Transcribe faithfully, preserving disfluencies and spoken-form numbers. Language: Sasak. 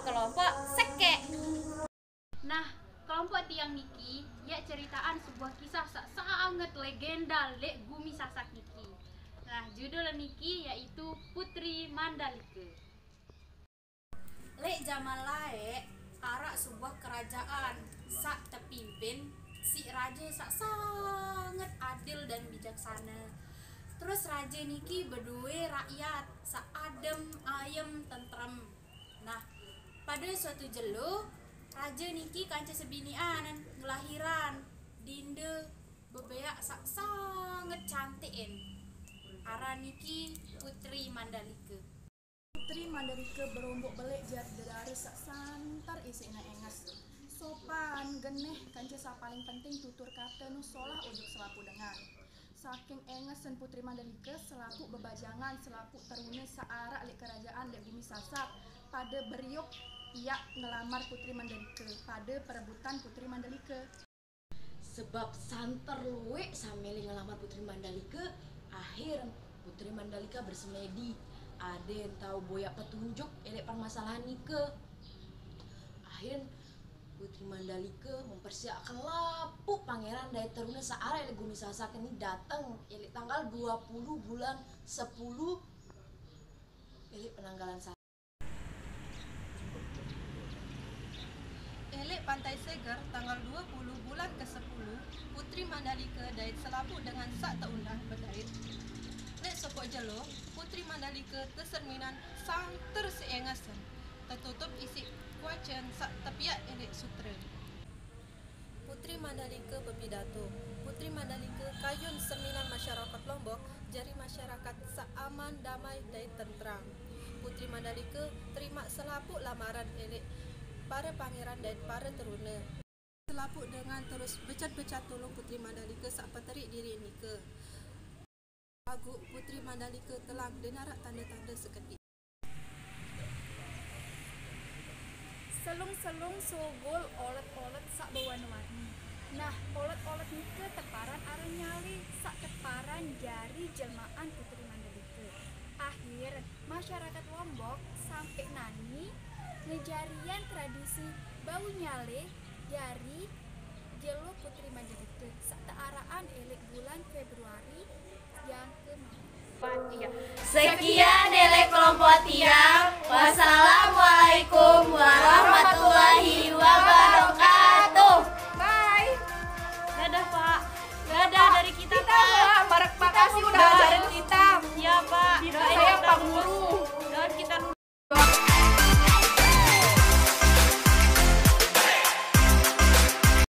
Kelompok sekek. Nah, kelompok tiang niki, ya, ceritaan sebuah kisah sak sangat legenda lek gumi Sasak niki. Nah, judul niki yaitu Putri Mandalika. Lek jaman laek, arak sebuah kerajaan sak tepimpin si raja sak sangat adil dan bijaksana. Terus raja niki beduwe rakyat sak adem, ayem, tentrem. Nah, pada suatu jelo, raja niki kanca sebinian ngelahiran dinde bebeak sak sanget cantikin. Aran niki Putri Mandalika. Putri Mandalika berombok belik jar dedare sak santer isine enges. Sopan, geneh, kanca sak paling penting tutur kata nu solah ojok selapuq dengan. Saking engesen Putri Mandalika, selapuq bebajangan, selapuq terune saarak lek kerajaan lek gumi Sasak, pada beriuk iak ngelamar Putri Mandalika, pada perebutan Putri Mandalika. Sebab santer lueq saq mele ngelamar Putri Mandalika, akhir Putri Mandalika bersemedi. Aden tau boyaq petunjuk eleq permasalahan nike. Akhir Putri Mandalika mempersiapkan lapuq pangeran dait terune saq areq leq gumi Sasak ni dateng eleq tanggal dua puluh bulan sepuluh eleq penanggalan sa-, eleq Pantai Seger tanggal dua puluh bulan kesepuluh, Putri Mandalika dait selapuq dengan saq teundang bedait. Leq sopoq jelo, Putri Mandalika teserminan santer seengasen, tetutup isiq kuacen saq tepiaq eleq sutre. Putri Mandalika bepidato. Putri Mandalika kayun serminan masyarakat Lombok jari masyarakat saq aman, damai, dait tentram. Putri Mandalika terimaq selapuq lamaran eleq pare pangeran dait pare terune. Selapuq dengan terus becat-becat tulung Putri Mandalika saq peteriq diriq nike. Laguq Putri Mandalika telang ndeq naraq tande-tande sekediq. Selung-selung sugul olet-olet saq bewarne-warni. Nah, olet-olet nike teparan aran nyale saq teparan jari jelmaan Putri Mandalika. Akhir, masyarakat Lombok sampe nani ngejarian tradisi bau nyale jari jelo Putri Mandalika saq tearaqan eleq bulan Februari yang kemari. Sekian dari kelompok tiang. Wassalamualaikum.